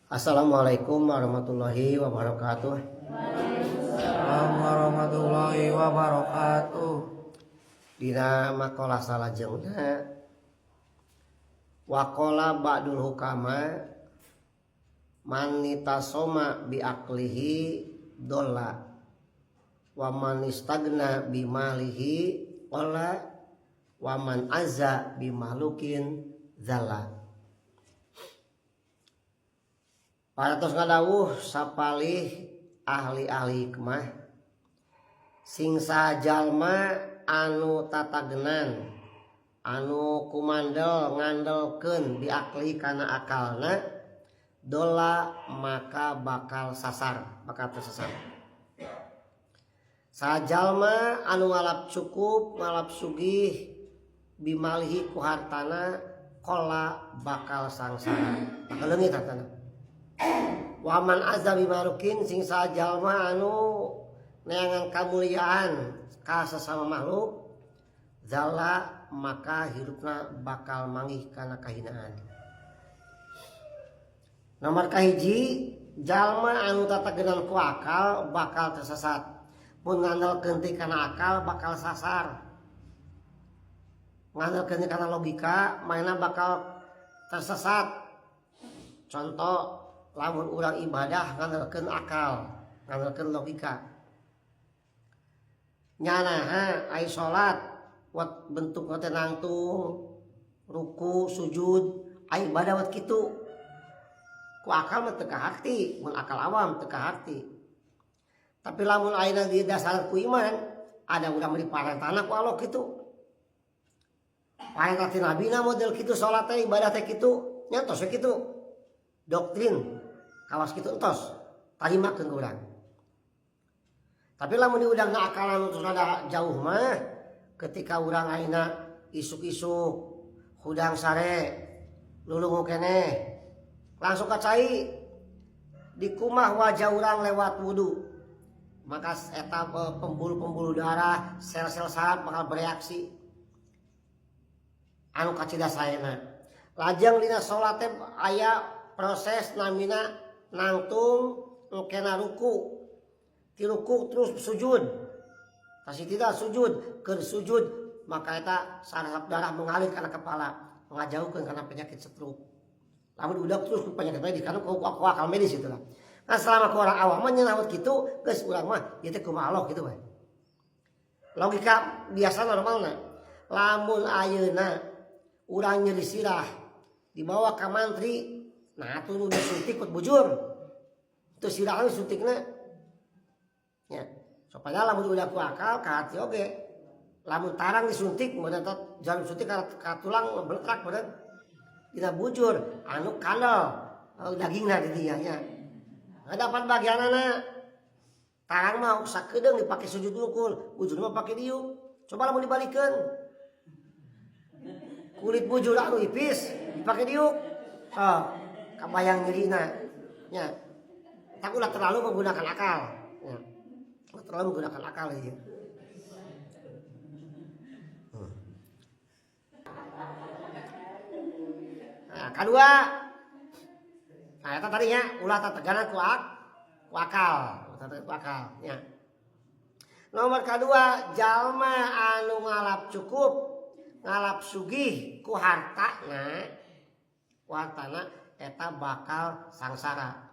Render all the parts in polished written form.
Assalamualaikum warahmatullahi wabarakatuh. Waalaikumsalam warahmatullahi wabarakatuh. Dina maqalah salajengna waqala ba'dul hukama man itasoma bi aqlihi dolla wa man istagna bi malihi qalla wa man azza bi malukin zalla. Paratos ngadawuh sapalih ahli-ahli hikmah sing sajalma anu tatagenan anu kumandel ngandelkeun biakli kana akalna dola maka bakal sasar, bakal tersesat. Sajalma anu ngalap cukup ngalap sugih bimalihi ku hartana kola bakal sangsara, bakal leungit hartana. Waman azza bimalukin sing sajalma anu neangan kamuliaan ka sesama makhluk zalla maka hirupna bakal manggih kana kahinaan. Nomor kahiji jalma anu tatagenan ku akal bakal tersesat. Mun ngandalkeun teh kana akal bakal sasar. Ngandalkeun kana logika mainna bakal tersesat. Contoh lamun urang ibadah ngandalkeun akal, ngandalkeun logika. Nyanaha ai salat wat bentuk teh nangtung, ruku, sujud, ai ibadah wat kitu. Ku akal mah teu kaharti, mun akal awam teu kaharti. Tapi lamun ayeuna didasar ku iman, ada urang mah diparentahna ku Allah kitu. Parentah ti nabina model kitu salat teh ibadah teh kitu, nya tos we kitu. Doktrin kawas kitu entos tarimakeun ku urang. Tapi lamun diudangna akalan terus rada jauh mah ketika urang ayeuna isuk-isuk hudang sare lulungu keneh langsung ka cai dikumah wajah urang lewat wudu, maka eta pembuluh-pembuluh darah sel-sel saraf bakal bereaksi anu kacida saena. Lajeng dina salat teh aya proses namina nangtung engkena ruku, ti ruku terus sujud, kasih tidak sujud keur sujud maka eta saraf darah mengalir kana kepala ngajauhkeun kana penyakit stroke. Lamun udah terus ku penyakit medis karena ku akal medis itu lah. Nah selama ku orang awam mah nyeunahut kitu geus urang mah ieu teh kumaha Allah kitu we. Logika biasa normalna. Lamun ayeuna urang nyeri sirah dibawa ka mantri, nah atuh nu disuntik kut bujur. Teu sirah suntikna. Ya, supaya lamun udah ku akal ka hati oge. Lamun tarang disuntik mun eta jarum suntik ka tulang beletrak bener. Dina bujur anu kandel dagingna di dinya nya. Dapat bagianana. Tarang mah sakedeung dipake sujud rukul, bujur mah pake diuk. Coba lamun dibalikeun. Kulit bujur anu ipis dipake diuk. Oh, kabayang nyerina nya. Tak ulah terlalu menggunakan akal. Ya. Ulah terlalu menggunakan akal ieu. Nah, kedua, nah eta tadinya ulah tateganan ku akal, tateganan ku akal nya. Nomor kedua, jalma anu ngalap cukup, ngalap sugih ku hartana, ku hartana eta bakal sangsara.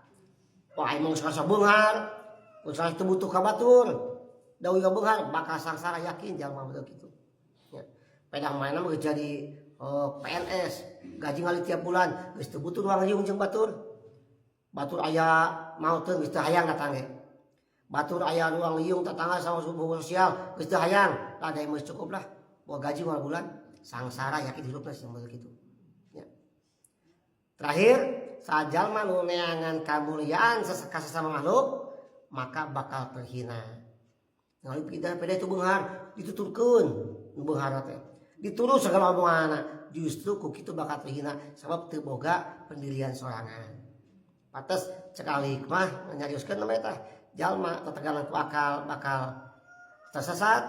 Wah, emang sangsara beunghar, usaha teu butuh ka batur. Da ulah beunghar bakal sangsara yakin jalma model kitu. Ya. Pedang mainna mah jadi PNS, gaji ngali tiap bulan, geus teu butuh ruang riung jeung batur. Batur aya mautkeun geus teu hayang datang ge. Batur aya ruang liung tetangga sama hubungan sosial geus teu hayang, lah da geus cukup lah. Bawa gaji moal bulan, sangsara yakin hidupna sih model kitu. Ya. Terakhir, sajalma nu neangan kamuliaan ka sesama makhluk, maka bakal terhina. Ngali pindah peda itu beunghar, dituturkeun nu beunghar teh. Diturut segala omonganna, justru ku kitu bakal terhina sabab teu boga pendirian sorangan. Pates cekali hikmah nyarioskeun namanya tah jalma teteganan ku akal bakal tersesat,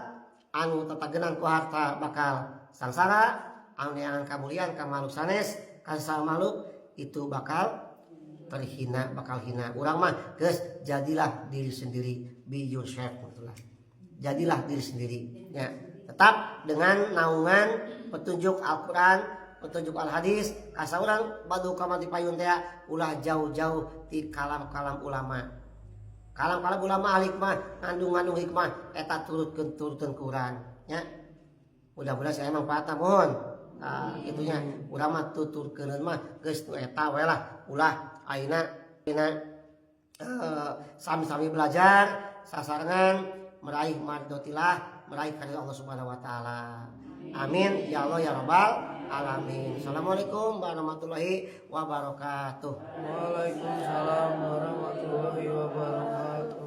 anu tetegenan ku harta bakal sangsara, anu neangan kamuliaan ka makhluk sanes ka sesama makhluk itu bakal Terhina, bakal hina. Urang mah geus jadilah diri sendiri, be yourself gitulah. Jadilah diri sendiri ya. Tetap dengan naungan petunjuk Al-Qur'an, petunjuk Al-Hadis. Asa urang badu ka di payun teh ulah jauh-jauh ti kalam-kalam ulama. Kalam-kalam ulama ahli hikmah, ngandung-ngandung hikmah eta turutkeun, turutkeun ku urang nya. Mudah-mudahan saya manfaatna, mohon. Nah, itunya urang mah tuturkeun mah geus nu eta we lah. Ulah ayeuna ayeuna sami-sami belajar sasarengan meraih mardotillah, meraih karidho Allah Subhanahu wa taala. Amin ya Allah ya Rabbal alamin. Assalamualaikum warahmatullahi wabarakatuh. Waalaikumsalam warahmatullahi wabarakatuh.